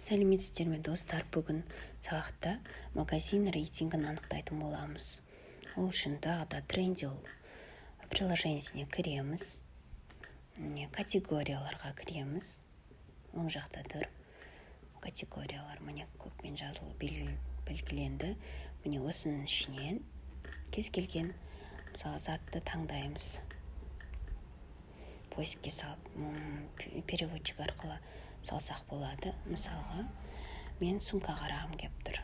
Сәлеметсіздер ме, достар! Бүгін сабақта магазин рейтингін анықтайтын боламыз. Ол үшін тағы да Trendyol приложениесіне кіреміз. Міне, категорияларға кіреміз. Оң жақта тұр категориялар, міне, көкпен жазылып белгіленді. Міне, осының ішінен кез келген, мысалы, затты таңдаймыз. Поискке салып, переводчик арқылы салсақ болады. Мысалға, мен сумка қарағым келіп тұр.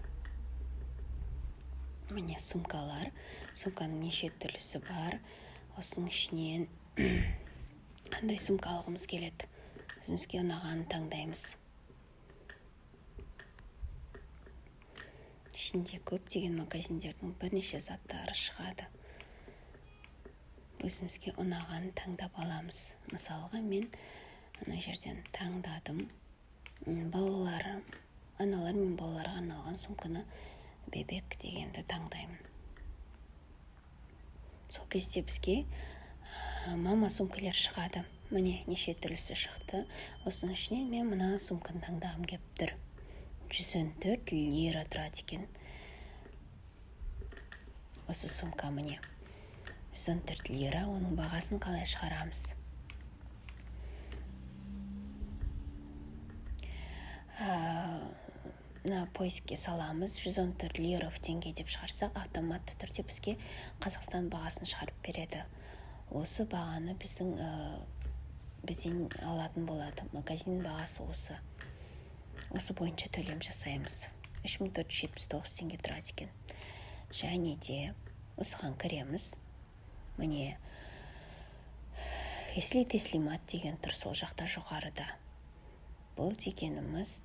Міне, сумкалар, сумканың неше түрлісі бар. Осының ішінен қандай сумка алғымыз келеді, өзімізге ұнағанын таңдаймыз. Ішінде көптеген магазиндердің бірнеше заттары шығады. Өзімізге ұнағанын таңдап аламыз. Мысалға, мен ана жерден таңдадым. Балалар, аналар мен балаларға арналған сумканы, «Бебек» дегенді таңдаймын. Сол кезде бізге мама сумкалар шығады. Міне, неше түрлісі шықты. Осының ішінен мен мына сумканы таңдағым келіп тұр. 114 лира тұрады екен осы сумка. Міне, 114 лира. Оның бағасын қалай шығарамыз? Мына поискке саламыз, 114 лира в тенге деп шығарсақ, автоматты түрде бізге Қазақстан бағасын шығарып береді. Осы бағаны біздің бізден алатын болады. Магазин бағасы осы бойынша төлем жасаймыз. 3479 теңге тұрады екен. Және де осыған кіреміз. Міне, «Если теслимат» деген тұр сол жақта, жоғарыда. Бұл дегеніміз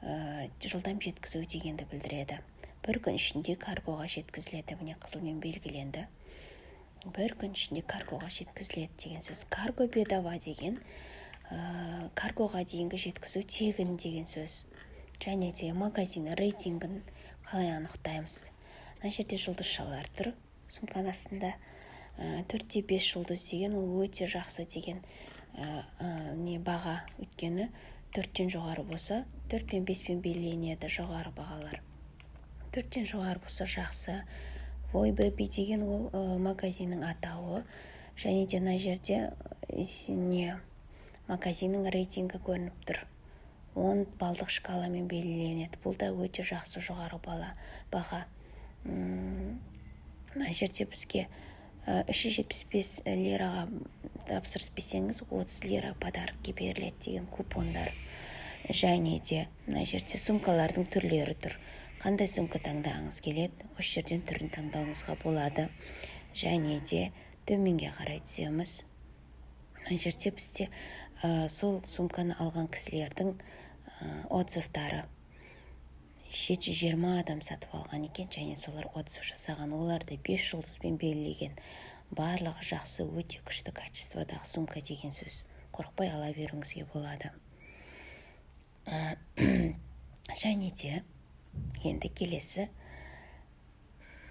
жылдам жеткізу дегенді білдіреді. Бір күн ішінде каргоға жеткізіледі. Міне, қызылмен белгіленді. Бір күн ішінде каргоға жеткізіледі деген сөз. «Карго bedava» деген каргоға дейінгі жеткізу тегін деген сөз. Және де магазин рейтингін қалай анықтаймыз? Мына жерде жұлдызшалар тұр сумканың астында. 4,5 жұлдыз деген ол өте жақсы деген не баға. Өйткені төрттен жоғары болса, төрт пен беспен белгіленеді жоғары бағалар, төрттен жоғары болса, жақсы. «Вой Бэби» деген ол магазиннің атауы. Және де мына жерде не, магазиннің рейтингі көрініп тұр. 10 балдық шкаламен белгіленеді. Бұл да өте жақсы, жоғары баға. Мына жерде бізге 375 лираға тапсырыс берсеңіз, 30 лира подарокке беріледі деген купондар. Және де мына жерде сумкалардың түрлері тұр. Қандай сумка таңдағыңыз келеді, осы жерден түрін таңдауыңызға болады. Және де төменге қарай түсеміз. Мына жерде бізде сол сумканы алған кісілердің отзывтары. 720 адам сатып алған екен және солар отзыв жасаған. Олар да 5 жұлдызбен белгілеген. Барлығы жақсы, өте күшті качестводағы сумка деген сөз. Қорықпай ала беруіңізге болады. Және де енді келесі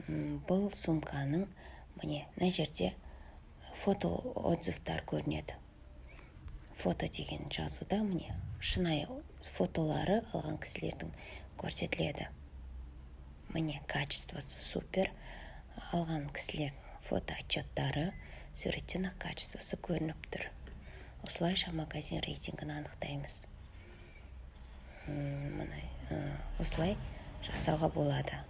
бұл сумканың, міне, мына жерде фото отзывтар көрінеді. «Фото» деген жазуда, міне, шынайы фотолары алған кісілердің көрсетіледі. Міне, качествосы супер. Алған кісілердің фото отчеттары, суреттен ақ качествосы көрініп тұр. Осылайша магазин рейтингін анықтаймыз. Міне, осылай жасауға болады.